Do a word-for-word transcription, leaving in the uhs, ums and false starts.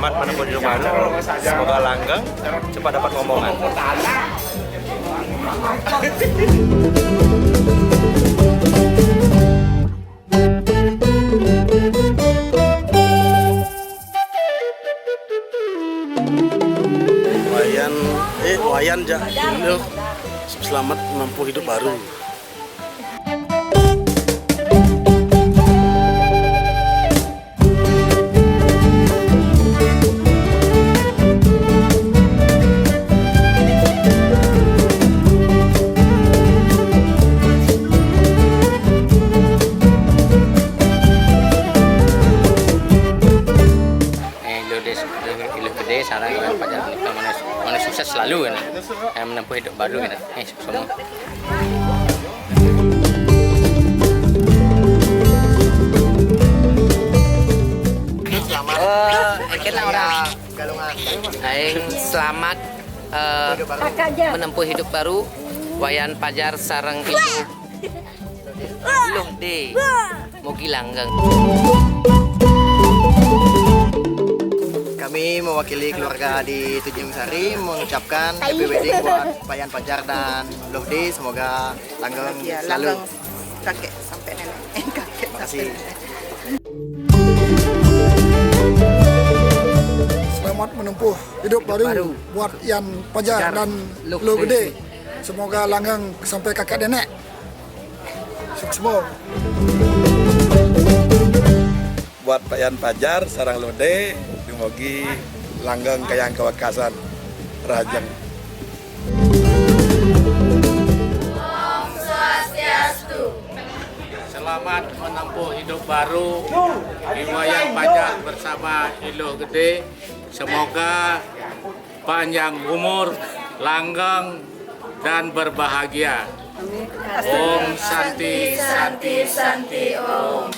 Selamat menempuh hidup baru. Semoga langgeng, cepat dapat ngomongan. Wayan, eh, Wayan ja, Iluh, selamat menempuh hidup baru. Eh, Iluh Gedé, Iluh Gedé, sareng Wayan Pajar, monggo, monggo sukses selalu, kan. Eh, menempuh hidup baru, kan. Eh, semua. Eh, mungkin lah orang aing selamat, eh, menempuh hidup baru. Wayan Pajar sareng Iluh, Iluh Gedé. Mugi langgeng. Kami mewakili keluarga di Tanjung Sari mengucapkan happy wedding buat Wayan Pajar dan Iluh Gedé. Semoga langgeng selalu. Langgeng kakek sampai nenek. Eh, kakek sampai nenek. Selamat menempuh hidup baru buat Wayan Pajar dan Iluh Gedé. Semoga langgeng sampai kakek nenek. Sukses. Buat Wayan Pajar sareng Iluh Gedé, dumugi langgeng kayang kawekasan, rahajeng. Selamat menempuh hidup baru di Wayan Pajar bersama Iluh Gedé. Semoga panjang umur, langgeng, dan berbahagia. Om Santi, Santi, Santi, Om.